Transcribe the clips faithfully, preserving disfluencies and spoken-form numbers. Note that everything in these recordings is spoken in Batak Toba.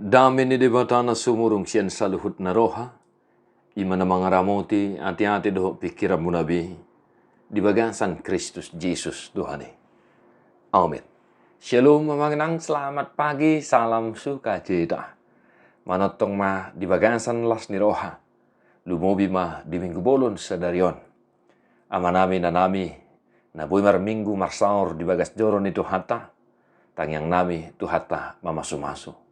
Dame ni Debata na sumurung sian saluhut na roha, i ma na mangaramoti ateate dohot pingkiranmuna be di bagasan Kristus Jesus Tuhan i. Amen. Shalom, amang inang, selamat pagi, salam sukacita. Manongtong ma di bagasan las ni roha, lumobi ma di minggu bolon sadari on. Amanami, inanami, na boi marminggu marsaor di bagas joro ni Tuhanta, tangiangnami Tuhanta mamasumasu.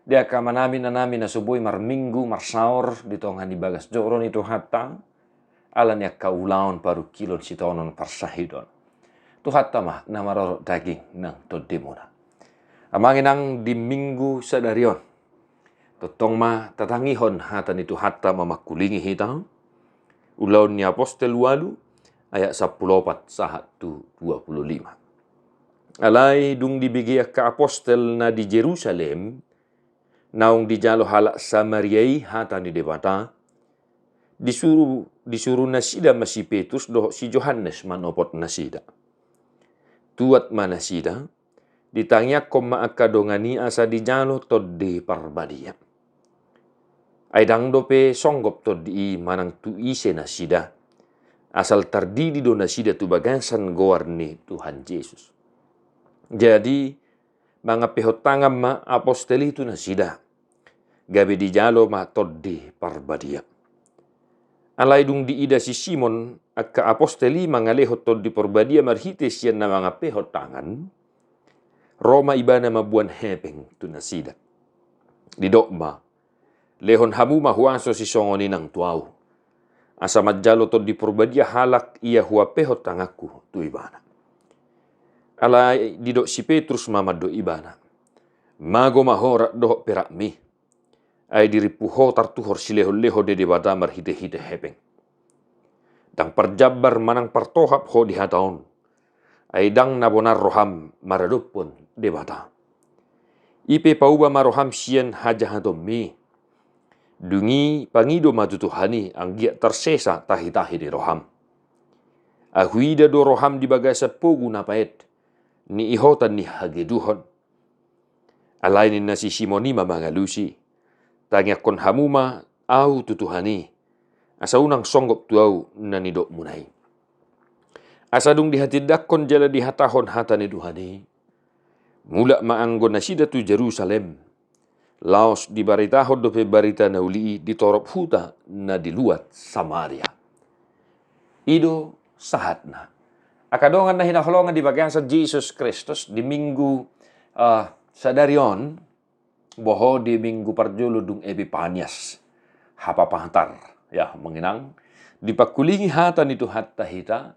Di angka amanami, inanami na so boi marminggu marsaor di tonga ni bagas joro ni Tuhanta, ala ni angka ulaon parungkilon, sitaonon, parsahitehon, Tuhanta ma na marorot daging nang tondimuna. Amang inang, di minggu sadari on, tongtong ma tatangihon hata ni Tuhanta mamangkulingi hita. Ulaon ni Apostel ualu, ayat sampulu opat sahat tu dua pulu lima. Alai dung dibege angka apostel na di Jerusalem, naung dijalo halak Samaria i hata ni Debata, disuru, disuru nasida ma si Petrus dohot si Johannes manopot nasida. Tuat ma nasida, ditangiangkon ma angka dongan i asa dijalo Tondi Parbadia. Ai ndang dope songgop Tondi i manang tu ise nasida, asal tardidi do nasida tu bagasan goar ni Tuhan Jesus. Jadi, mangampehon tangan ma apostel i tu nasida, gabe dijalo ma Tondi Parbadia. Alai dung diida si Simon angka apostel i mangalehon Tondi Parbadia marhite sian na mangampehon tangan, ro ma ibana mamboan hepeng tu nasida. Didok ma, "Lehon hamu ma huaso sisongon i nang tu ahu, asa manjalo Tondi Parbadia halak ia huampehon tanganku tu ibana." Alai didok si Petrus ma mandok ibana, "Mago ma ho rap dohot perakmi, ai dirimpu ho tartuhor silehonlehon ni Debata marhitehite hepeng. Ndang parjambar manang partohap ho di hata on, ai ndang na bonar roham maradophon Debata. I pe pauba ma roham sian hajahatonmi. Dung i pangido ma tu Tuhan i, anggiat tarsesa tahitahi ni roham. Ahu ida do roham di bagasan pogu na paet, niihotan ni hageduhon." Alai ninna si Simon i ma mangalusi, "Tangiangkon hamu ma ahu tu Tuhan i, asa unang songgop tu ahu na nidokmuna i." Asa dung dihatindangkon jala dihatahon hata ni Tuhan i, mulak ma anggo nasida tu Jerusalem, laos dibaritahon dope barita na uli i di torop huta na di luat Samaria. I do sahatna. Angka dongan na hinaholongan di bagasan Jesus Kristus, di minggu, eh, sadari on, boha di minggu parjolo dung Epipanias, Hapapatar, ya, amang inang, dipangkulingi hata ni Tuhanta hita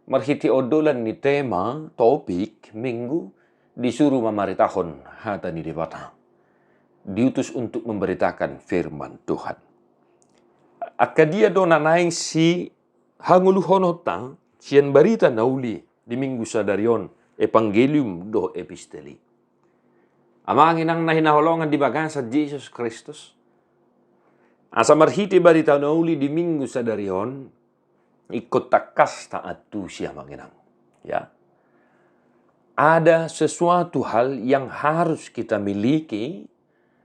marhite ondolan ni tema, topik, minggu, disuru mamaritahon hata ni Debata, diutus untuk memberitakan firman Tuhan. Angka dia do na naeng sihangoluhononta sian barita na uli di minggu sadari on, evangelium dohot episteli? Amang inang na hinaholongan di bagasan Jesus Kristus, asa marhite barita na uli di minggu sadari on, ingkon tangkas taantusi, amang inang. Ya. Ada sesuatu hal yang harus kita miliki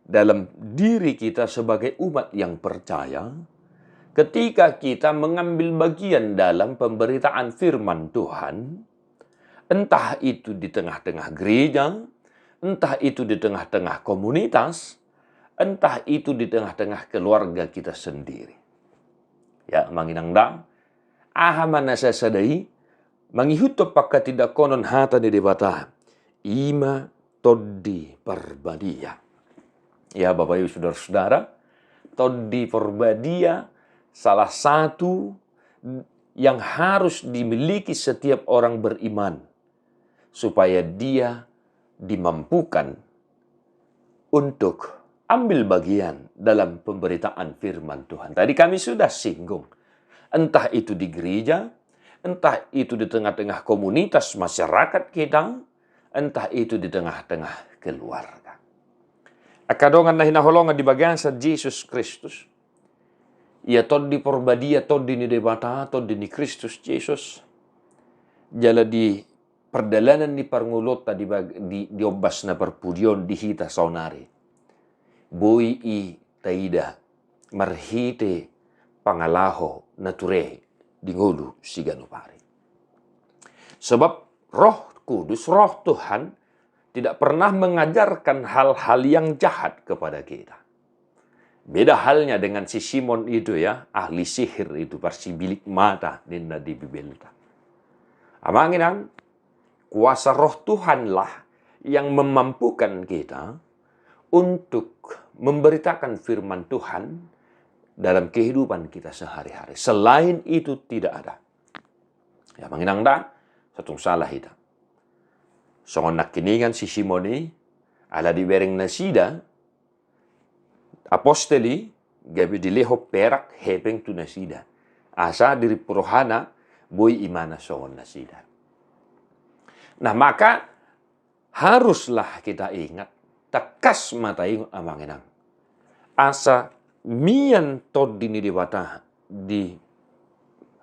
dalam diri kita sebagai umat yang percaya, ketika kita mengambil bagian dalam pemberitaan firman Tuhan, entah itu di tengah-tengah gereja, entah itu di tengah-tengah komunitas, entah itu di tengah-tengah keluarga kita sendiri. Ya, amang inang da, aha ma na sasada i, mangihuthon panghatindanghonon hata ni Debata, i ma Tondi Parbadia. Ya, Bapak Ibu, saudara-saudara, Tondi Parbadia salah satu yang harus dimiliki setiap orang beriman, supaya dia dimampukan untuk ambil bagian dalam pemberitaan firman Tuhan. Tadi kami sudah singgung, entah itu di gereja, entah itu di tengah-tengah komunitas masyarakat kita, entah itu di tengah-tengah keluarga. Angka dongan na hinaholongan di bagasan Jesus Kristus, ia Tondi Parbadia, Tondi ni Debata, Tondi ni Kristus Jesus, jala di pardalanan ni parngoluonta di bag-, di, di ombas na parpudi on di hita saonari. boi i taida marhite pangalaho na ture di ngolu siganup ari. Sebab Roh Kudus, Roh Tuhan tidak pernah mengajarkan hal-hal yang jahat kepada kita. Beda halnya dengan si Simon itu, ya, ahli sihir itu, parsibilik mata ninna di Bibelta. Amang inang, kuasa Roh Tuhanlah yang memampukan kita untuk memberitakan firman Tuhan dalam kehidupan kita sehari-hari. Selain itu tidak ada. Ya, amang inang da, satung sala hita. Songon nangkiningan si Simon i, ala dibereng nasida, apostel i, gabe dilehon perak hepeng tu nasida. Asa dirimpu rohana, boi imana songon nasida. Nah, maka haruslah kita ingat, tangkas ma taingot amang inang. Asa mian Tondi ni Debata di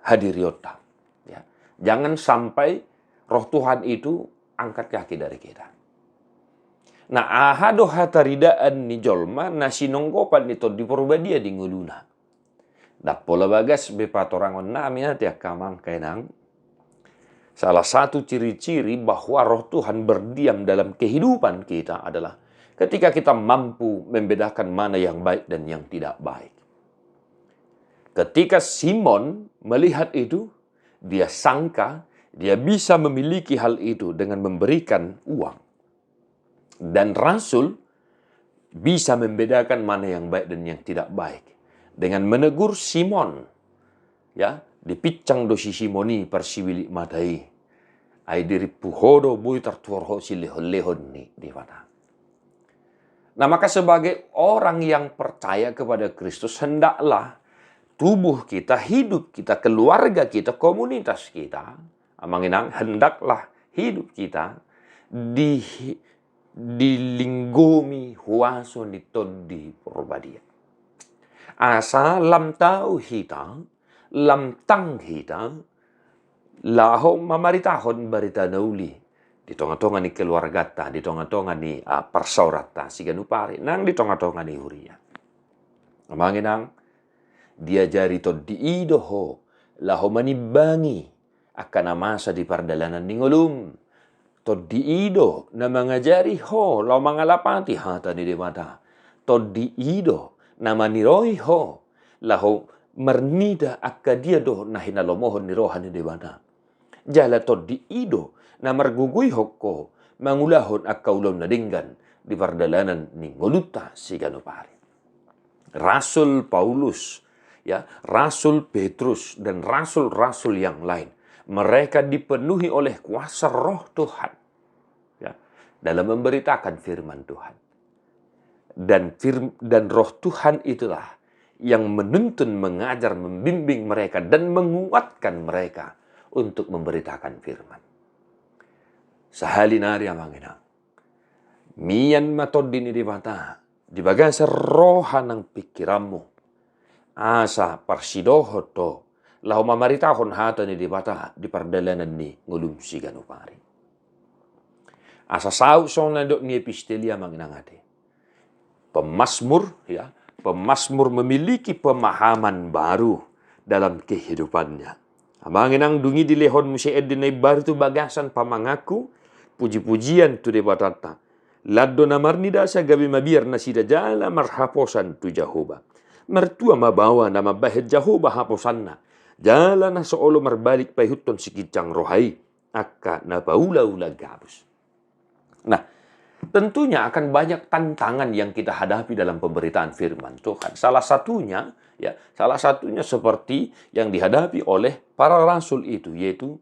hadirionta. Ya. Jangan sampai Roh Tuhan itu angkat kaki dari kita. Nah, aha do hataridaan ni jolma na sinonggopan ni Tondi Porbadia di ngoluna? Ndang pola bagas be patorangon nami ate angka amang inang. Salah satu ciri-ciri bahwa Roh Tuhan berdiam dalam kehidupan kita adalah ketika kita mampu membedakan mana yang baik dan yang tidak baik. Ketika Simon melihat itu, dia sangka dia bisa memiliki hal itu dengan memberikan uang. Dan rasul bisa membedakan mana yang baik dan yang tidak baik dengan menegur Simon. Ya, dipinsang do si Simon i parsibilik mata i. Ai dirimpu ho do, boi tartuhor ho silehon-lehon ni Debata. Nah, maka sebagai orang yang percaya kepada Kristus, hendaklah tubuh kita, hidup kita, keluarga kita, komunitas kita, amang inang, hendaklah hidup kita di, dilinggomi huaso ni Tondi Porbadia. Asa lam tau hita, lam tang hita, laho mamaritahon barita na uli di tonga-tonga ni keluargata, di tonga-tonga ni, ah, parsaoranta siganup ari, nang di tonga-tonga ni huria. Amang inang, diajari Tondi i do ho laho manimbangi angka na masa di pardalanan ni ngolum. Tondi i do na mangajari ho laho mangalapati hata ni Debata. Tondi i do na maniroi ho laho marnida angka dia do na hinalomohon ni roha ni Debata. Jala Tondi i do na margogoihon ho mangulahon angka ulaon na denggan di pardalanan ni ngolunta siganup ari. Rasul Paulus, ya, Rasul Petrus, dan rasul-rasul yang lain, mereka dipenuhi oleh kuasa Roh Tuhan, ya, dalam memberitakan firman Tuhan. Dan fir-, dan Roh Tuhan itulah yang menuntun, mengajar, membimbing mereka, dan menguatkan mereka untuk memberitakan firman. Sahali nari, amang inang, mian ma Tondi ni Debata di bagasan roha nang pingkiranmu, asa parsidohot ho laho mamaritahon hata ni Debata di pardalanan ni ngolum siganup ari. Asa saut songon na nidok ni epistel i, amang inang, ate. Pemazmur, ya, pemazmur memiliki pemahaman baru dalam kehidupannya. Amang inang, dung i dilehon muse ende na imbaru tu bagasan pamanganku, puji-pujian tu Debatanta. Lan do na marnida asa gabe mabiar nasida jala marhaposan tu Jahowa. Martua ma baoa na mambahen Jahowa haposanna, jala na so olo marbalik paihuthon siginjang roha i angka na paula-ula gabus. Nah, tentunya akan banyak tantangan yang kita hadapi dalam pemberitaan firman Tuhan. Salah satunya, ya, salah satunya seperti yang dihadapi oleh para rasul itu, yaitu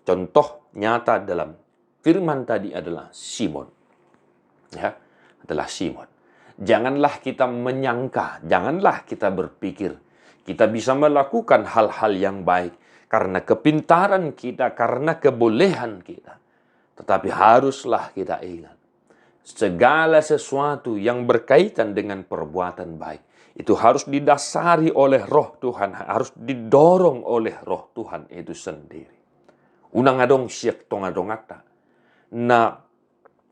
contoh nyata dalam firman tadi adalah Simon. Ya, adalah Simon. Janganlah kita menyangka, janganlah kita berpikir kita bisa melakukan hal-hal yang baik karena kepintaran kita, karena kebolehan kita. Tetapi haruslah kita ingat, segala sesuatu yang berkaitan dengan perbuatan baik itu harus didasari oleh Roh Tuhan, harus didorong oleh Roh Tuhan itu sendiri. Unang adong sian tonga-tonganta na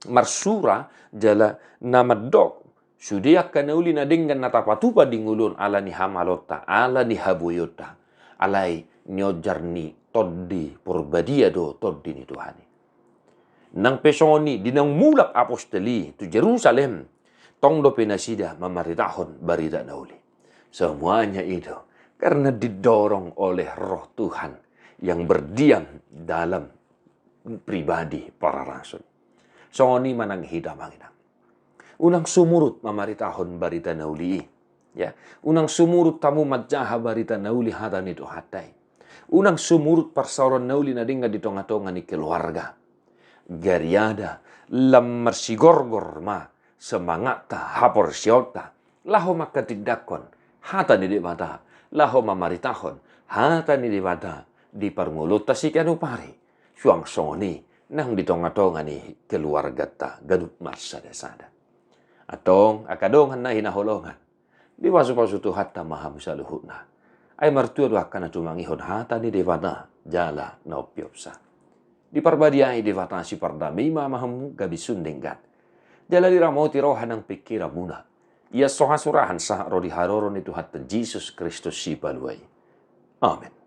marsura jala na mandok Sude angka na uli na denggan na tapatupa di ngolu on ala ni hamaloonta, ala ni haboionta. Alai niojar ni Tondi Porbadia do Tondi ni Tuhan i. Nang pe songon i, di naung mulak apostel i tu Jerusalem, tong dope nasida mamaritahon barita na uli. Semuanya itu karena didorong oleh Roh Tuhan yang berdiam dalam pribadi para rasul. Songon i ma nang hita, amang inang. Unang sumurut mamaritahon barita na uli i. Ya, unang sumurut hamu manjaha barita na uli, hata ni Tuhanta i. Unang sumurut parsaoran na uli na denggan di tongatonga ni keluarga. Gariada lam marsigorgor ma semangatta, haporseaonta, laho manghatindanghon hata ni Debata, laho mamaritahon hata ni Debata di parngoluonta siganup ari, suang songon i nang di tongatonga ni keluarganta ganup marsadasada. Antong angka dongan na hinaholongan, dipasupasu Tuhanta ma hamu saluhutna. Ai martua do angka na tumangihon hata ni Debata jala na umpeopsa. Diparbadiai Debata sipardame i ma hamu gabe sun denggan, jala diramoti roha nang pingkiranmuna. Ia so hasurahan sahat ro di haroro ni Tuhanta Jesus Kristus Sipalua i. Amen.